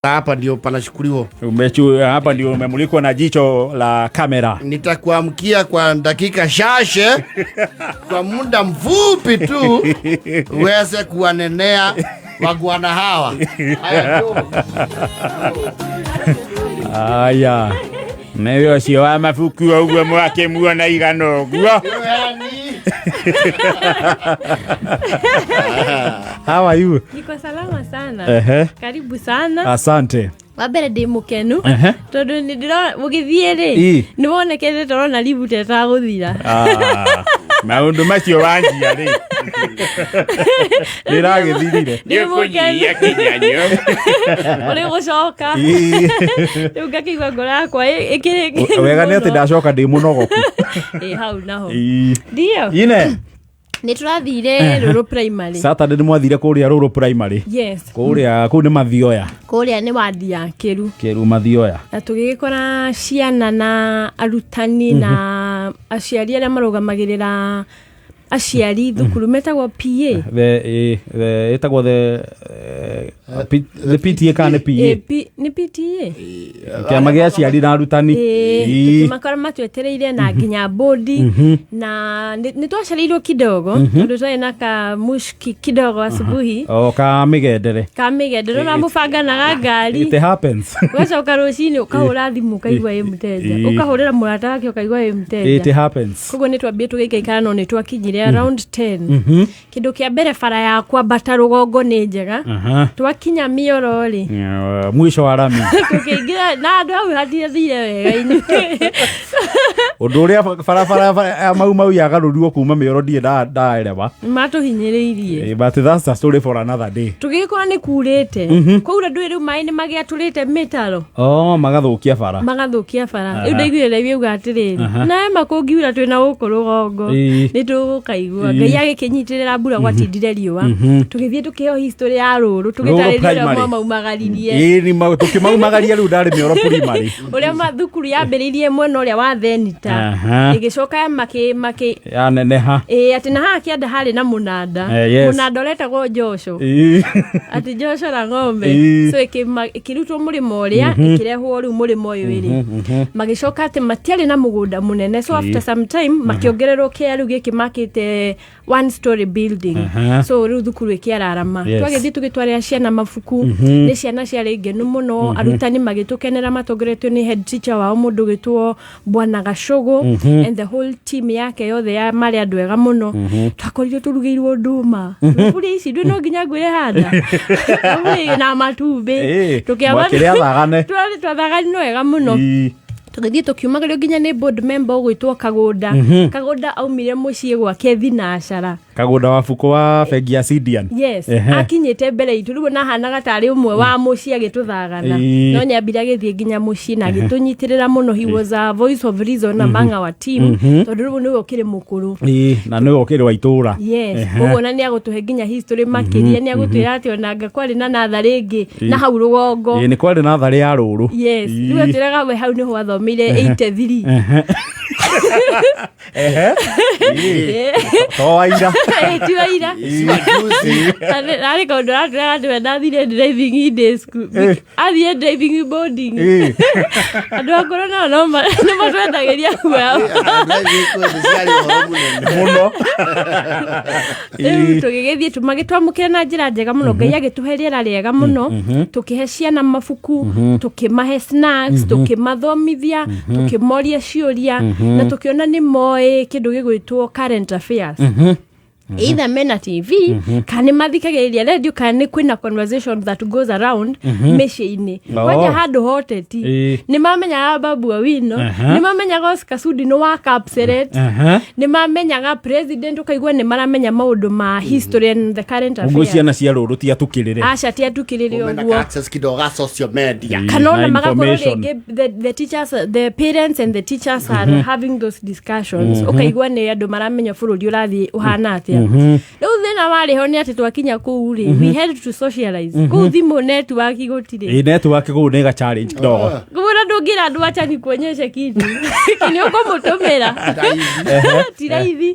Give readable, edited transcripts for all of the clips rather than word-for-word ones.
Hapa ndio panachukuliwa. Hapa ndio umemulikwa na jicho la kamera. Nitakuamkia kwa dakika chache, kwa muda mfupi tu uweze kuwanenea wagwana hawa. Haya, njoo. Aya, nĩwe ũcio wa mabuku ũguo mwakĩmuona igana ũguo. Yani. How are you? Niko salama sana. Karibu sana. Asante. Wa mbere ndĩ mũkenu tondũ nĩ ndĩrona mũgĩthiĩ rĩ, nĩ wonekete tũrona ribu tetagũthira. Ah, maũndũ macio wanjia rĩ, rĩragĩthirire. Ndĩ mũkenu. Kĩnyanyo. Ũrĩ gũcoka rĩu ngakĩigua ngoro yakwa ĩkĩrĩ Wega nĩ atĩ ndacoka ndĩ mũnogoku. Ĩ, hau naho Ĩ. ndio. Ine. Nĩ tũrathire Rũrũ Primary. Saturday nĩ mwathire kũrĩa Rũrũ Primary. Yes. Kũrĩa kũu nĩ Mathioya. Kũrĩa nĩ wadi ya Kĩru. Kĩru Mathioya. Na tũgĩgĩkora ciana na arutani na aciari arĩa marũgamagĩrĩra aciari thukuru metagwo PA. The ĩtagwo the PTA kana nĩ PA? Nĩ PTA. Kĩama gĩa aciari na arutani. Tũkĩmakora matwetereire na nginya bodi na nĩ twacereirwo kidogo tondũ twarĩ na kamushki kidogo asubuhi. O ka mĩgendere. Ka mĩgendere na mũbanganaga ngari. It happens. Ũgacoka rũcinĩ ũkahũra thimũ ũkaigua ĩ mũteja, ũkahũrĩra mũrata wake ũkaigua ĩ It mũteja. happens. Koguo nĩ twambie tũgĩikaikara no nĩ twakinyire around 10. Kĩndũ kĩa mbere, bara ya kwambata rũgongo nĩ njega. Twakinya mĩoro rĩ, Mwisho wa rami. Tũkĩingĩra na andũ hau hatiathire wega inyuĩ. Ũndũ ũrĩa barabara ya Mau Mau yagarũrirwo kuma mĩoro ndirĩ ndaerewa. Matũhinyĩrĩirie. But that's a story for another day. Tũgĩgĩkora nĩ kurĩte, kwaura ndũĩ rĩu maĩ nĩ magĩatũrĩte mĩtaro. Oh, magathũkia bara. Magathũkia bara. Rĩu ndaiguire raivi auga atĩrĩrĩ, nawe makũngiura twĩna gũkũ rũgongo nĩ tũgũkaigua. Ngai agĩkĩnyitĩrĩra mbura, gwatindire riũa, tũgĩthiĩ tũkĩheo history ya Rũrũ, tũgĩtarĩrio ũrĩa Primary. mwamaumagaririe. Ĩĩ, tũkĩmaumagaria rĩu ndarĩ mĩoro primary. Ũrĩa thukuru yambĩrĩirie mwena ũrĩa wa Thenita, ĩgĩcoka makĩ makĩ Yaneneha. Ĩĩ, atĩ na haha kĩanda harĩ na mũnanda. Yes. Mũnanda ũretagwo Joco, atĩ Joco na ng'ombe. So ĩkĩrutwo mũrĩmo ũrĩa, ĩkĩrehwo rĩu mũrĩmo ũyũ ĩrĩ. Magĩcoka atĩ matiarĩ na mũgũnda mũnene, so after some time makĩongererwo kĩa rĩu gĩkĩ makĩte one story building. So rĩu thukuru ĩkĩararama. Twagĩthiĩ tũgĩtwarĩra ciana mabuku, nĩ ciana ciarĩ ngenu mũno, arutani magĩtũkenera matongoretio nĩ head teacher wao, mũndũ ũgĩtwo Bwana Gacũgũ, and the whole team yake yothe ya marĩ andũ ega mũno. Twakorirwo tũrugĩirwo ndũma thuburia ici, ndũ no nginya ngwĩre handa Thuburia na matumbĩ. Mwakĩrĩa thagane. Twarĩ twathaganire wega mũno. Tũgĩthiĩ tũkiumagĩrio nginya nĩ board member ũgwĩtwo Kagũnda. Kagũnda aumire mũciĩ gwake thinacara. Kagũnda wa buku wa bengi ya Sidian. Yes. Akinyĩte mbere itũ rĩu nahanaga tarĩ ũmwe wa mũciĩ agĩtũthagana. No nĩambire agĩthiĩ nginya mũciĩ na agĩtũnyitĩrĩra mũno. He was a voice of reason among our team tondũ rĩu nĩwe ũkĩrĩ mũkũrũ. Ĩĩ, na nĩwe ũkĩrĩ wa itũra. Yes, koguo na nĩ agũtũhe nginya history makĩria, nĩ agũtwĩra atĩ onanga kwarĩ na natharĩ ĩngĩ na hau rũgongo. Ĩĩ, nĩ kwarĩ natharĩ ya Rũrũ. Yes, rĩu atwĩraga we hau nĩho athomeire 83. Ĩĩ. To waira. Ĩ, ti waira. Narĩ kaũndũ aratwĩraga atĩ we ndathire driving day school, athire driving boarding. Andũ akũrũ nao no nĩ matwendagĩria guoya. Mũno. Rĩu tũgĩgĩthiĩ magĩtwamũkĩra na njĩra njega mũno. Ngai agĩtũhe rĩera rĩega mũno, tũkĩhe ciana mabuku, tũkĩmahe snacks, tũkĩmathomithia, tũkĩmoria ciũria na tũkĩona nĩ moĩ kĩndũ gĩgwĩtwo current affairs, either mena TV kana nĩ mathikagĩrĩria radio kana nĩ kwĩna conversation that goes around mĩciĩ-inĩ. Kwanja handũ hoteti nĩ mamenyaga Babu Owino, nĩ mamenyaga Oscar Sudi nĩ wa Kapseret, nĩ mamenyaga president, ũkaigua nĩ maramenya maũndũ ma history and the current Ũguo affairs. ciana cia Rũrũ ti atukĩrĩre. Aca, ti atukĩrĩre ũguo. Access kidogo ga social media. Kana ona Na magakorwo information. rĩngĩ the teachers, the parents and the teachers are having those discussions, ũkaigua nĩ andũ maramenya bũrũri ũrathiĩ ũhana atĩa. Rĩu thĩna warĩ ho nĩ atĩ twakinya kũu rĩ, we had to socialize kũu, thimũ network gũtirĩ. Ĩĩ, network kũu nĩ ga challenge kidogo. Kũu na Ũngĩra andũ acha nikuonyeshe kitu nĩ ũkũmũtũmĩra, ti raithi.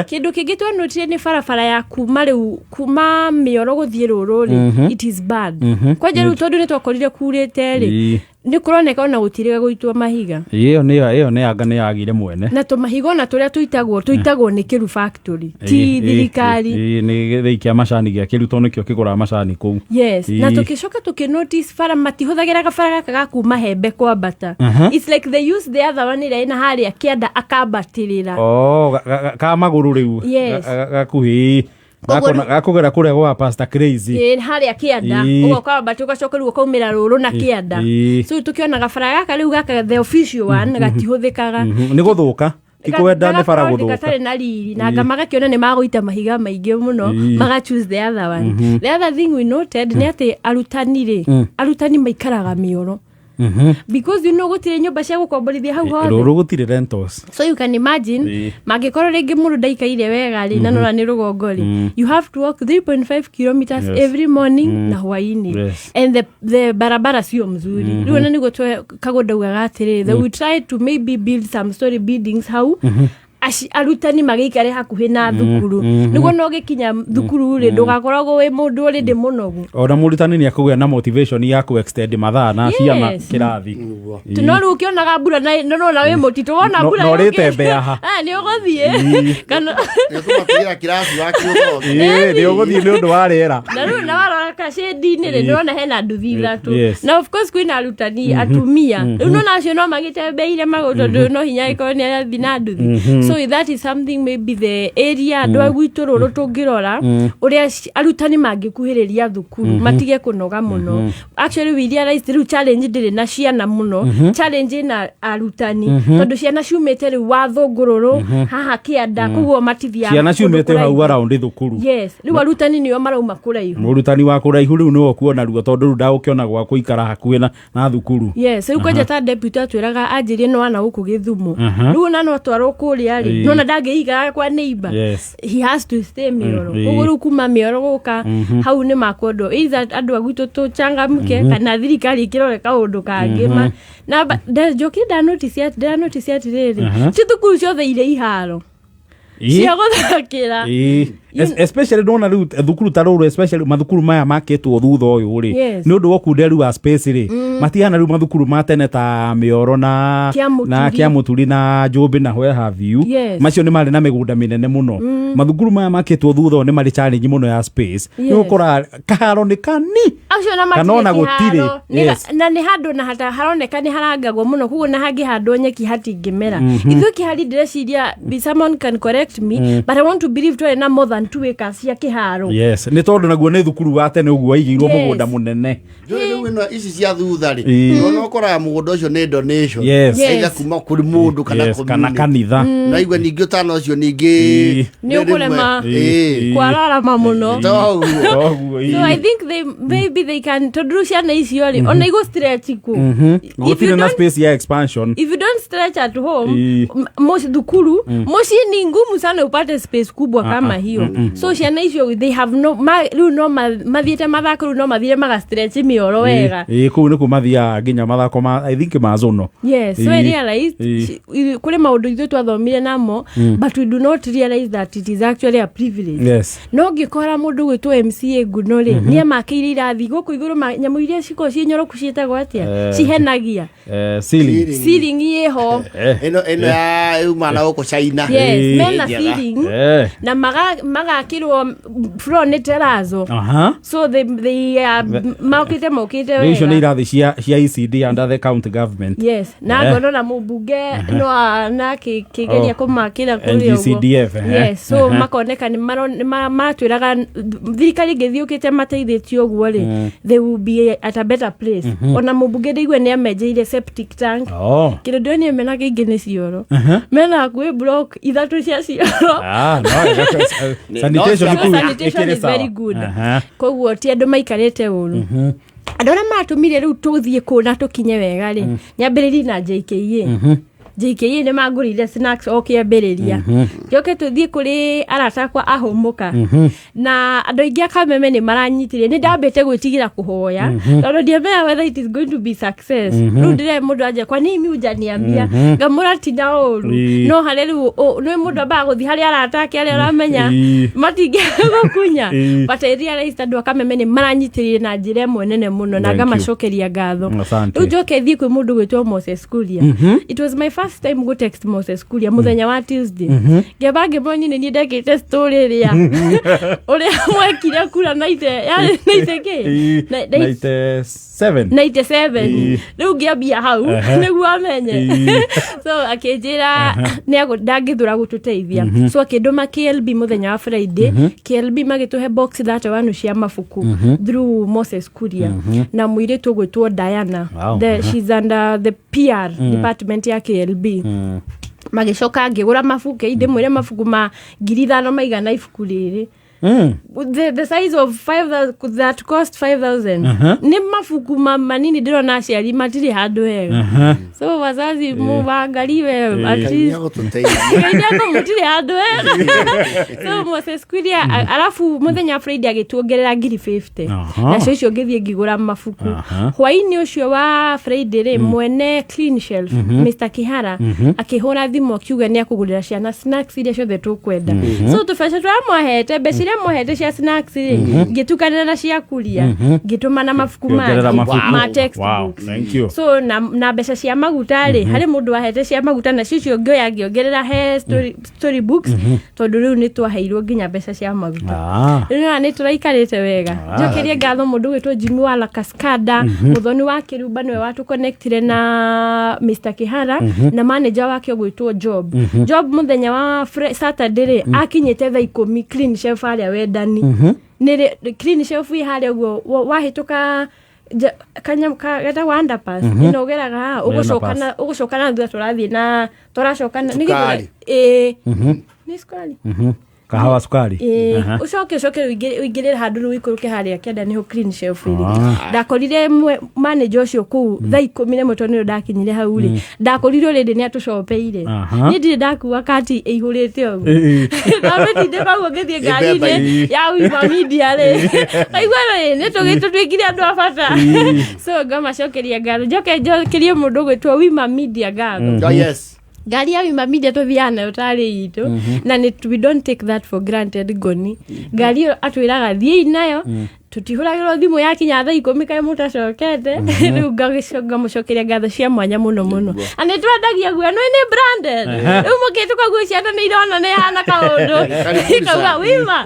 Kĩndũ kĩngĩ twanotire nĩ barabara ya kuma rĩu kuma Mĩoro gũthiĩ Rũrũ rĩ, it is bad kwanja rĩu tondũ nĩ twakorire kurĩte rĩ, nĩ kũroneka ona gũtirĩga gũitwo mahiga. Ĩyo nĩ anga nĩ yagire mwene. Na tũmahiga ona tũrĩa tũitagwo nĩ Kĩru factory, ti thirikari. Nĩ gĩthĩi kĩa macani gĩa Kĩru tondũ nĩkĩo kĩgũraga macani kũu. Yes, na tũgĩcoka tũkĩnotice bara matihũthagĩra gabara gaka ga kuma Hembe kwambata. It's like they use the other one ĩrĩa ĩna harĩa kĩanda akambatĩrĩra. Oh, ka magũrũ rĩu. Yes. Gakuhĩ. Koguo rĩu- Gakũgera kũrĩa gwa Pastor Crazy. Ĩ, harĩa kĩanda. Ũgoka wambata ũgacoka rĩu ũkaumĩra Rũrũ na kĩanda. So tũkĩona gabara gaka rĩu gaka, the official one, gatihũthĩkaga. Nĩ gũthũka, ti kwenda, nĩ bara Gagakorwo gũthũka. gatarĩ na riri na anga magakĩona nĩ magũita mahiga maingĩ mũno, maga choose the other one. The other thing we noted nĩ atĩ arutani rĩ, arutani maikaraga Mĩoro because you know gũtirĩ nyũmba cia gũkomborithia hau hothe. Rũrũ gũtirĩ rentals. So you can imagine, mangĩkorwo rĩngĩ mũndũ ndaikaire wega rĩ, na nora nĩ rũgongo rĩ, you have to walk 3.5 kilometers every morning na hwainĩ. And the barabara sio mzuri. Rĩu ona nĩguo Kagũnda ugaga atĩrĩrĩ, they will try to maybe build some story buildings hau, arutani magĩikare hakuhĩ na thukuru, nĩguo no gĩkinya thukuru rĩ, ndũgakoragwo wĩ mũndũ ũrĩ ndĩ mũnogu. Ona mũrutani nĩ akũgĩa na motivation ya ku extend mathaa na ciana kĩrathi. No rĩu ũkĩonaga mbura na nona wĩ mũtitũ wona mbura No yũkĩte, ũrĩtembea ha. Ah, nĩ ũgũthiĩ kana Nĩũkũmatigĩra kĩrathi wakiũthome. Ĩĩ, nĩ ũgũthiĩ nĩ ũndũ wa rĩera. Na rĩu na warora kacĩndi-inĩ rĩ, ndĩrona hena nduthi ithatũ. Na of course kwĩna arutani atumia rĩu nona acio no magĩtembeire magũrũ tondũ no hinya ĩkorwo nĩ arathiĩ na nduthi. So that is something maybe the area andũ a gwitũ Rũrũ tũngĩrora ũrĩa arutani mangĩkuhĩrĩria thukuru matige kũnoga mũno. Actually we realized rĩu challenge ndĩrĩ na ciana mũno, challenge ĩna arutani tondũ ciana ciumĩte rĩu wa thũngũrũrũ haha kĩanda, koguo matithiaga Ciana kũndũ ciumĩte hau kũraihu. around thukuru. Yes, rĩu arutani nĩo marauma kũraihu. Mũrutani wa kũraihu rĩu nĩwe ũkuona ruo tondũ rĩu ndagũkĩona gwa kũikara hakuhĩ na thukuru. Yes, rĩu kwanja ta deputy atwĩraga anjĩrie no ana gũkũ Gĩthumo, rĩu ona no atwarwo kũrĩa rĩ, nona ndangĩikara kwa neighbor. He has to stay Mĩoro. Koguo rĩu kuma Mĩoro gũka hau nĩ makwendwo either andũ a gwitũ tũchangamke kana thirikari ĩkĩrore kaũndũ kangĩ. Na njokire ndanotice atĩrĩrĩ, ti thukuru ciothe irĩ iharo cia gũthakĩra. Ĩĩ. Especially ndona rĩu thukuru ta rũrũ, especially mathukuru maya makĩtwo thutha ũyũ rĩ, nĩ ũndũ wa ũkunderu wa space rĩ, matihana rĩu mathukuru ma tene ta Mĩoro na Kĩamũturi. na Kĩamũturi na Njũmbĩ na where have you. Macio nĩ marĩ na mĩgũnda mĩnene mũno. Mathukuru maya makĩtwo thutha ũyũ nĩ marĩ challenge mũno ya space. Nĩ ũkora kaharo nĩ kani acio na kana ona matirĩ gũtirĩ. kĩharo. Na nĩ handũ na hata haroneka nĩ harangagwo mũno, koguo na hangĩhandwo nyeki hatingĩmera. Ithuĩ kĩhari ndĩreciria, someone can correct me, but I want to believe twarĩ na more than 2 acres cia kĩharo. Yes, nĩ tondũ naguo nĩ thukuru wa tene ũguo waigĩirwo mũgũnda mũnene. Njũĩ rĩu ĩno ici cia thutha rĩ, ona ũkoraga mũgũnda ũcio nĩ donation, either kuma kũrĩ mũndũ kana Yes, kana community. kanitha. Naigua ningĩ ũtana ũcio ningĩ Nĩ ũkũrema. Ĩĩ. Kwararama mũno. Toguo. Toguo, So I think they maybe they can, tondũ rĩu ciana icio rĩ, ona igũ stretch ku. If you Gũtirĩ na don't space ya expansion. If you don't stretch at home, thukuru mũciĩ ni ngumu sana upate space kubwa kama hiyo. So ciana icio they have no rĩu no mathiĩte mathako, rĩu no mathiire magastretch mĩoro wega. Ĩĩ, kũu nĩkuo mathiaga nginya mathako ma, I think, ma zono. Yes, so I realized kũrĩ maũndũ ithuĩ twathomire namo, but we do not realize that it is actually a privilege. No ngĩkora mũndũ gwĩtwo MCA Nguno rĩ, nĩ amakĩire irathi gũkũ igũrũ, nyamũ iria cikoragwo ciĩ nyoroku ciĩtagwo atĩa, cihenagia? Ceiling. Ceiling ĩho. Ĩno ya yuma na gũkũ China. Yes, mena Njega. ceiling na magakĩrwo floor nĩ terazo. So they are mokĩte Rĩu icio nĩ wega. irathi cia ECD under the county government. Yes, na ngona na mũmbunge no na kĩgeria kũmakĩra kũrĩa ũguo. NGCDF, Yes, so makoneka nĩ matwĩraga thirikari ĩngĩthiĩ ũkĩte mateithĩtie ũguo rĩ, they will be at a better place. Ona mũmbunge ndĩigue nĩ amenjeire septic tank. Kĩndũ ndĩronire mena kĩingĩ nĩ cioro, mena hakuhĩ block ithatũ cia cioro. Ah, no, sanitation No, kũu Sanitation ĩkĩrĩ is very sawa. good. Koguo ti andũ maikarĩte ũru. Andũ arĩa matũmire rĩu tũthiĩ kũu na tũkinye wega rĩ, nyambĩrĩrie na JKA. JKA nĩ mangũrĩire snacks o kĩambĩrĩria. Njoke tũthiĩ kũrĩ arata akwa ahũmũka na andũ aingĩ a Kameme nĩ maranyitire. Nĩ ndambĩte gwĩtigĩra kũhoya tondũ ndiamenya whether it is going to be success. Rĩu ndĩre mũndũ anja, kwa nini hujaniambia? Ngamũra tina ũru. No harĩa rĩu nĩ mũndũ ambaga gũthiĩ harĩ arata ake arĩa ũramenya matingĩgũkunya. But I realized andũ a Kameme nĩ maranyitĩrĩire na njĩra ĩmwe nene mũno na Thank you. ngamacokeria ngatho. Asante. Rĩu njoke thiĩ kwĩ mũndũ gwĩtwo Moses Kuria. It was my first time go text Moses Kuria mũthenya wa Tuesday. Ngĩamba ngĩmwonia nĩ niĩ ndekĩte story ĩrĩa ũrĩa mwekire kura naite yarĩ naite kĩ? 97. 97. Rĩu ngĩambia hau nĩguo amenye. So akĩnjĩra ndangĩthũra gũtũteithia, so akĩndũma KLB mũthenya wa Friday. KLB magĩtũhe box 31 cia mabuku through Moses Kuria na mũirĩtu ũgwĩtwo Diana. She's under the PR department ya KLB. Magĩcoka ngĩgũra mabuku, ndĩmwĩre mabuku ma 5,000 maigana ibuku rĩrĩ, the size of 5,000 that cost 5000. Nĩ mabuku manini. Ndĩrona aciari matirĩ handũ hega, so wazazi muwangaliwe at Ngai least. nĩagũtũteithia. Ngai nĩakũ mũtirĩ handũ hega. So Moses Kuria arabu mũthenya wa Friday agĩtuongerera ngiri 50. Nacio icio ngĩthiĩ ngĩgũra mabuku. Hwaĩ-inĩ ũcio wa Friday rĩ, mwene Clean Shelf, Mr Kihara, akĩhũra thimũ akiuga nĩ akũgũrĩra ciana snacks iria ciothe tũkwenda. So tũbeca tũrĩa mwahete, mbeca iria mwahete cia snacks rĩ, ngĩtukanĩra na cia kuria, ngĩtũma na mabuku Ngĩongerera mangĩ mabuku. ma textbooks. Thank you. So na mbeca cia maguta rĩ, harĩ mũndũ wahete cia maguta, nacio icio ngĩoya ngĩongerera he story books, tondũ rĩu nĩ twaheirwo nginya mbeca cia maguta. Rĩu nĩwona nĩ tũraikarĩte wega. Njokerie ngatho mũndũ gwĩtwo Jimmy wa La Cascada, mũthoni wa Kĩrumba, nĩwe watũconnectire na Mr Kihara na manager wake ũgwĩtwo Job. Job mũthenya wa Saturday rĩ, akinyĩte thaa 10 Clean Shelf harĩa Wendani. Nĩ Clean Shelf ĩ harĩa ũguo wahĩtũka kanyamũ getagwo underpass ĩno ũgeraga haha ũgũcoka na ũgũcoka na thutha, tũrathiĩ na tũracoka na nĩ Cukari. Ĩĩ, nĩ cukari. Kahawa sukari. Ĩĩ, ũcoke ũingĩrĩre handũ rĩu ũikũrũke harĩa kĩanda nĩho Clean Shelf ĩrĩ. Ndakorire manager ũcio kũu thaa 11 tondũ nĩrĩo ndakinyire hau rĩ, ndakorire already nĩ atũcopeire. Niĩ ndirĩ ndakua kati ĩihũrĩte ũguo. Ndamĩtindĩka ũguo ngĩthiĩ ngari-inĩ ya Wiva Media rĩ, aigua rĩ nĩ tũtuĩkire andũ a bata. So ngamacokeria ngatho. Njoke njokerie mũndũ ũgwĩtwo Wima Media ngatho. Oh, yes. Ngari ya Wima Media tũthiaga nayo tarĩ itũ na nĩ we don't take that for granted. Ngoni ngari ĩyo atwĩraga thiĩi nayo, tũtihũragĩrwo thimũ yakinya thaa 10 kaĩ mũtacokete. Rĩu ngamũcokeria ngatho cia mwanya mũno mũno. Na nĩ twendagia guo no nĩ branded. Rĩu mũkĩtũka guo ciana nĩ irona nĩ hana kaũndũ Karibuni kauga sana. Wima.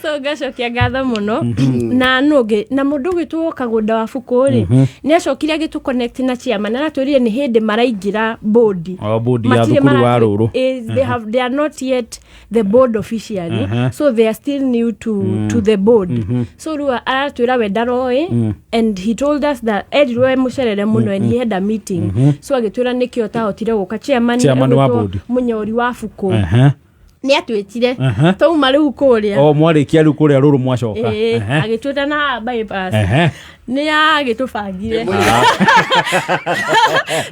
So ngacokia ngatho mũno na nũngĩ na mũndũ ũgwĩtwo Kagũnda wa Bukũ rĩ, nĩ acokire agĩtũ connect na chairman. Aratwĩrire nĩ hĩndĩ maraingĩra board. O board ya Matirĩ thukuru wa Rũrũ. They are not yet the board officially, so they are still new to the board. So rĩu aratwĩra we ndaroĩ, and he told us that erirwo e mũcerere mũno and he had a meeting, so agĩtwĩra nĩkĩo tahotire gũka. Chairman Chairman wa egwĩtwo board. Mũnyori wa Bukũ nĩ atwĩtire twauma rĩu kũrĩa. O mwarĩkia rĩu kũrĩa Rũrũ mwacoka. Ĩĩ, agĩtwĩta na bypass. Nĩ agĩtũbangire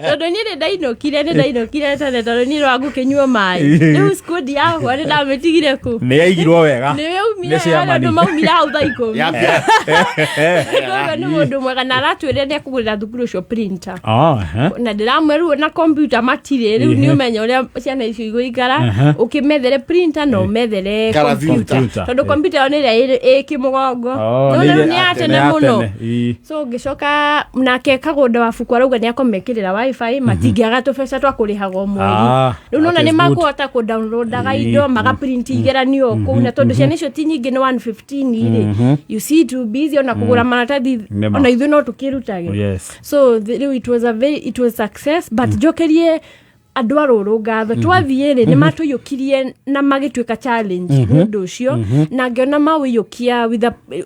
tondũ niĩ nĩ ndainũkire tene tondũ niĩ rwa ngũkĩnyua maĩ. Rĩu skudi yakwa nĩ ndamĩtigire kũ? Nĩ yaigirwo wega. Nĩ yaumire. Nĩ chairman. Andũ maumire hau thaa 10. Yambia. Koguo nĩ mũndũ mwega na aratwĩrire nĩ ekũgũrĩra thukuru ũcio printer. Na ndĩramwerwo na computer matirĩ rĩu. Nĩ ũmenya ũrĩa ciana icio igũikara ũkĩmethere printer na ũmethere Karabiuta. computer. Computer. Tondũ computer ĩyo nĩ ĩrĩa ĩ kĩmũgongo. Oh, Nĩ nĩ rĩu nĩ ya tene nĩ ya mũno. tene, ĩĩ. So ngĩcoka nake Kagũnda wa Buku arauga nĩ akomekĩrĩra WiFi, matingĩaga tũbeca twa kũrĩhaga o mweri. Ah, Rĩu nona that nĩ is good. makũhota kũ-downloadaga indo, magaprint igeranio kũu, na tondũ ciana icio ti nyingĩ, nĩ 115 rĩ, you see it will be easy ona kũgũra maratathi. Nĩma. Ona ithuĩ no tũkĩrutage. So rĩu it was a very it was success, but njokerie andũ a Rũrũ ngatho. Twathiĩ rĩ, nĩ matũiyũkirie na magĩtuĩka challenge nĩ ũndũ ũcio, na ngĩona maũiyũkia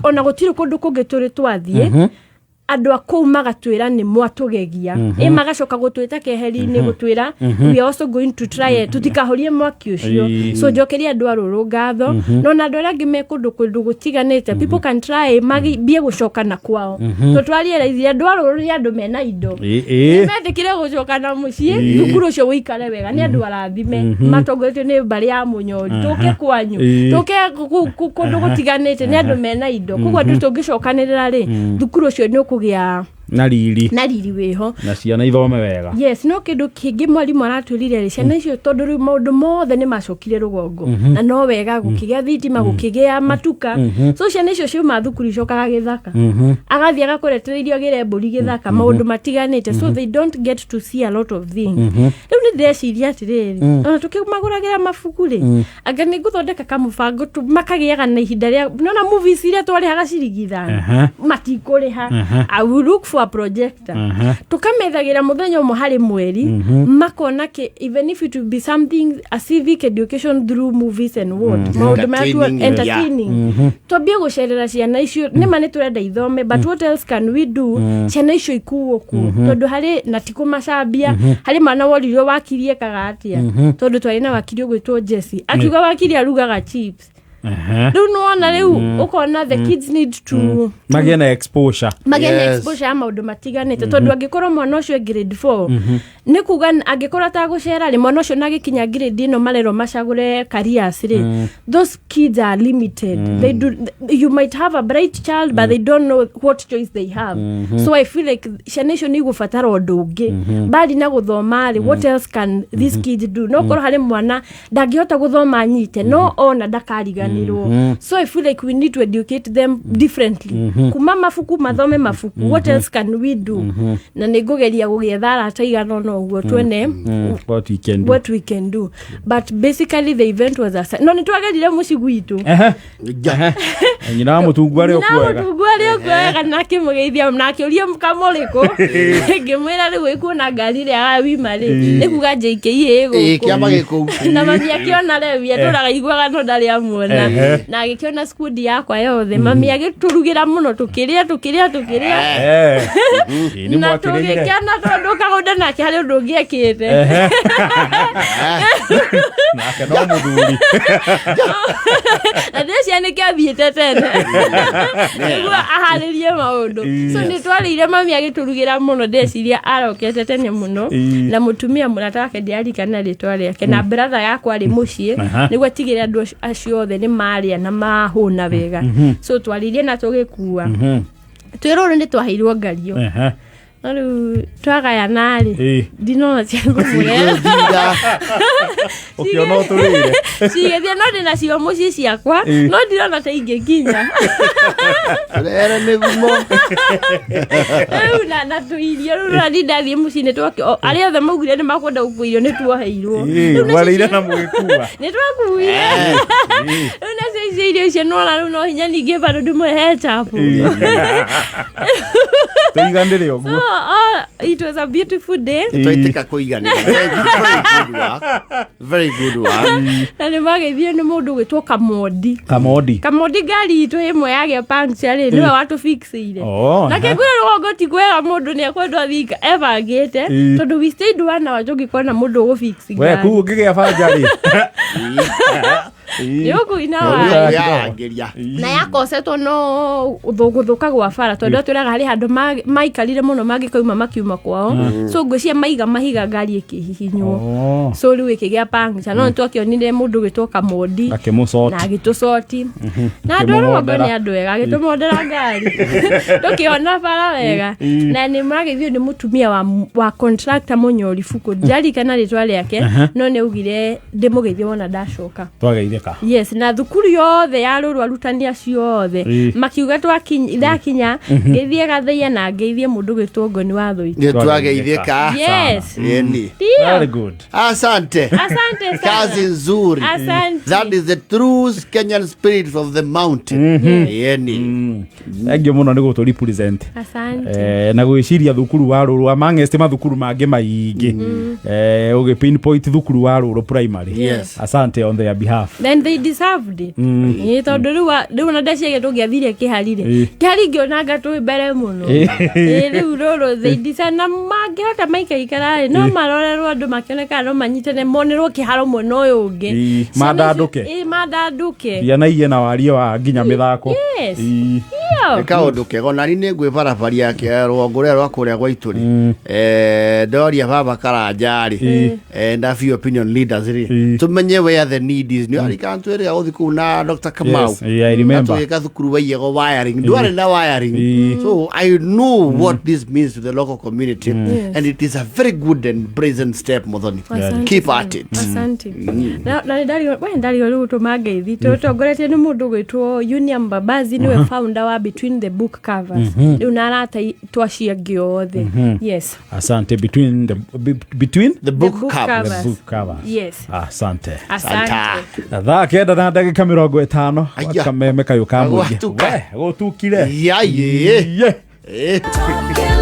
ona gũtirĩ kũndũ kũngĩ tũrĩ twathiĩ. Andũ a kũu magatwĩra nĩ mwatũgegia, ĩ magacoka gũtwĩta keheri-inĩ gũtwĩra we are also going to try it, tutikahorie mwaki ũcio. So njokeria andũ a Rũrũ ngatho, no na andũ arĩa angĩ me kũndũ gũtiganĩte, people can try mambie gũcoka na kwao, tondũ twarealize andũ a Rũrũ nĩ andũ mena indo. Nĩmetĩkire gũcoka na mũciĩ, thukuru ũcio ũikare wega, nĩ andũ arathime matongoretio nĩ mbarĩ ya Mũnyori. Tũke kwanyu, tũke kũndũ gũtiganĩte, nĩ andũ mena indo, koguo andũ tũngĩcokanĩrĩra rĩ, thukuru ũcio nĩ ũkũgĩa na riri, na riri wĩho. Na ciana ithome wega. Yes, no kĩndũ kĩngĩ mwarimũ aratwĩrire rĩ, ciana icio, tondũ rĩu maũndũ mothe nĩ macokire rũgongo na no wega gũkĩgĩa thitima, gũkĩgĩa matuka, so ciana icio ciuma thukuru icokaga gĩthaka, agathiĩ agakũretereirio agĩre mbũri gĩthaka, maũndũ matiganĩte, so they don't get to see a lot of things. Rĩu nĩ ndĩreciria atĩrĩrĩ, ona tũkĩmagũragĩra mabuku rĩ, anga nĩ ngũthondeka kamũbango tu makagĩaga na ihinda rĩa nona movies iria twarĩhaga ciringi 5, matikũrĩha. I will look for a projector, tũkamethagĩra mũthenya ũmwe harĩ mweri, makona kĩ, even if it will be something a civic education through movies and what, maũndũ marĩa Entertaining, entertaining. Twambie gũcerera ciana icio. Nĩma nĩ tũrenda ithome, but what else can we do ciana icio ikuo kuo? Tondũ harĩ na ti kũmacambia, harĩ mwana woririo wakiri ekaga atĩa, tondũ twarĩ na wakiri ũgwĩtwo Jesse, akiuga wakiri arugaga chips. Rĩu nĩwona, rĩu ũkona the kids need to magĩe na exposure. Magĩe na exposure ya maũndũ matiganĩte, tondũ angĩkorwo mwana ũcio e grade 4, nĩ kuga angĩkorwo atagũcera rĩ, mwana ũcio nagĩkinya grade ĩno marerwo macagũre careers rĩ, those kids are limited. They do, you might have a bright child, but they don't know what choice they have. So I feel like ciana icio nĩ igũbatara ũndũ ũngĩ mbali na gũthoma rĩ. What else can these kids do? No korwo harĩ mwana ndangĩhota gũthoma anyite, no ona ndakariganĩrwo. So I feel like we need to educate them differently, kuma mabuku, mathome mabuku, what else can we do? Na nĩ ngũgeria gũgĩetha arata igana ũna ũguo tuone what we can do. What we can do. But basically the event was a no nĩ twagerire mũciĩ gwitũ. Ehe. Nyina wa mũtungu arĩ o na kuo wega. Mũtungu arĩ o kuo wega, na akĩmũgeithia na akĩũria kamũrĩkũ, ngĩmwĩra rĩu ĩkuona ngari ĩrĩa ya wima rĩ, nĩ kuga JKE ĩ gũkũ. Kĩama gĩkũu. Na mami akĩona rewi atũraga iguaga no ndarĩ amuona, na agĩkĩona skundi yakwa yothe. Mami agĩtũrugĩra mũno, tũkĩrĩa, tũkĩrĩa, tũkĩrĩa. Ĩ, nĩ Na mwakĩrĩire. tũgĩkena tondũ kagũnda nake harĩ ũndũ ũngĩ ekĩte. Nake no mũthuri. Na ndĩreciria nĩ kĩathiĩte tene nĩguo aharĩrie maũndũ. So nĩ twarĩire, mami agĩtũrugĩra mũno, ndĩreciria arokete tene mũno. Na mũtumia mũrata wake, ndiarikana rĩtwa rĩake, na brother yakwa arĩ mũciĩ nĩguo atigĩre andũ acio othe nĩ marĩa na mahũna wega. So twarĩirie na tũgĩkua twĩrũrũ, nĩ twaheirwo ngario. No rĩu twagayana rĩ, ndinona cia kũmũrera. Thira. Ũkĩona ũtũrĩire. Cigĩthiĩ, no ndĩ nacio mũciĩ ciakwa, no ndirona ta ingĩkinya. Rere mĩgumo. Rĩu na tũirio rĩu rani ndathiĩ mũciĩ nĩ arĩa othe maugire nĩ makwenda gũkua irio nĩ tuoheirwo. Rĩu nacio Mwarĩire na mũgĩkua. Nĩ twakuire. Rĩu nacio icio irio icio nona rĩu no hinya ningĩ bado ndĩmũrehe chapo. Tũiganĩre ũguo. So, oh, it was a beautiful day. Twaitĩka kũiganĩra. Very good work. Very good work. Na nĩ mageithio nĩ mũndũ ũgwĩtwo Kamondi. Kamondi. Kamondi, ngari itũ ĩmwe yagĩa puncture rĩ, nĩwe watũfixĩire. Na kĩngwĩra rũgongo ti kwega, mũndũ nĩ ekwendwo athiĩ ebangĩte, tondũ we stayed one hour tũngĩkona mũndũ ũgũfix We ngari. kuu ũngĩgĩa banja rĩ. Nĩ ũkũina waĩ. Yarangĩria. Na yakosetwo no gũthũka gwa bara, tondũ atwĩraga harĩ handũ maikarire mũno mangĩkauma makiuma kwao, so ngwĩcia maiga mahiga ngari ĩkĩhihinywo. So rĩu ĩkĩgĩa puncture, no nĩtwakĩonire mũndũ ũgwĩtwo Kamondi Akĩmũcoti. Na agĩtũcoti, na andũ a rũgongo Akĩmũmondera. nĩ andũ ega, agĩtũmondera ngari tũkĩona bara wega. Na nĩ mageithio nĩ mũtumia wa contractor Mũnyori Buku, ndirarikana rĩtwa rĩake, no nĩ augire ndĩmũgeithie wona ndacoka. Twageithĩka. Yes, na thukuru yothe ya Rũrũ, arutani acio othe makiuga ndakinya ngĩthiĩ Gatheia na ngeithie mũndũ gwĩtwo Ngoni wa Thũita. Nĩ twageithĩka. Yes. Ĩni. Ndio. Very good. Asante. Asante sana. Kazi nzuri. Asante. That is the true Kenyan spirit of the mountain. Ĩni. Thank you mũno nĩ gũtũ represent. Asante. Na gwĩciria thukuru wa Rũrũ amongst mathukuru mangĩ maingĩ, ũgĩ pinpoint thukuru wa Rũrũ Primary. Yes. Asante on their behalf. Then they deserved it. Ĩĩ, tondũ rĩu rĩu ona ndeciria tũngĩathire kĩhari rĩ, kĩhari ngĩonanga twĩ mbere mũno. Ĩĩ, rĩu rũrũ they deserve, na mangĩhota maikaikara rĩ, no marorerwo andũ makĩone kana no manyitane, monerwo kĩharo mwena ũyũ ũngĩ. Mandandũke. Ĩĩ, mandandũke. Ciana iye na warie wa nginya mĩthako. Yes. Nĩ kaũndũ kega, onani nĩ ngwĩbarabaria rũgongo rũrĩa rwa kũrĩa gwa itũri. Ndoria baba Karanja rĩ, na few opinion leaders rĩ, tũmenye where the need is. Nĩ arikana twĩrĩga gũthiĩ kũu na Dr. Kamau. Yes, yeah, I remember. Na tũgĩka thukuru waiyagwo wiring, ndwarĩ na wiring. So I know what this means to the local community, and it is a very good and brazen step, Muthoni. Asante Keep sana. at it. Asante. Na nĩ ndario, we ndario rĩu tũma ngeithi tũtongoretie nĩ mũndũ gwĩtwo Union Mbabazi, nĩwe founder wa Between the Book Covers, rĩu na arata twacio angĩ othe. Yes. Asante. Between the between the book, book covers. covers. The book covers. Yes. Asante. Asante. Thaa 9 na ndagĩka 50. Aya. Kameme kayũ ka mũingĩ. Gwatuka. We, gũtukire. Yaye. Ye. Eh. Talking.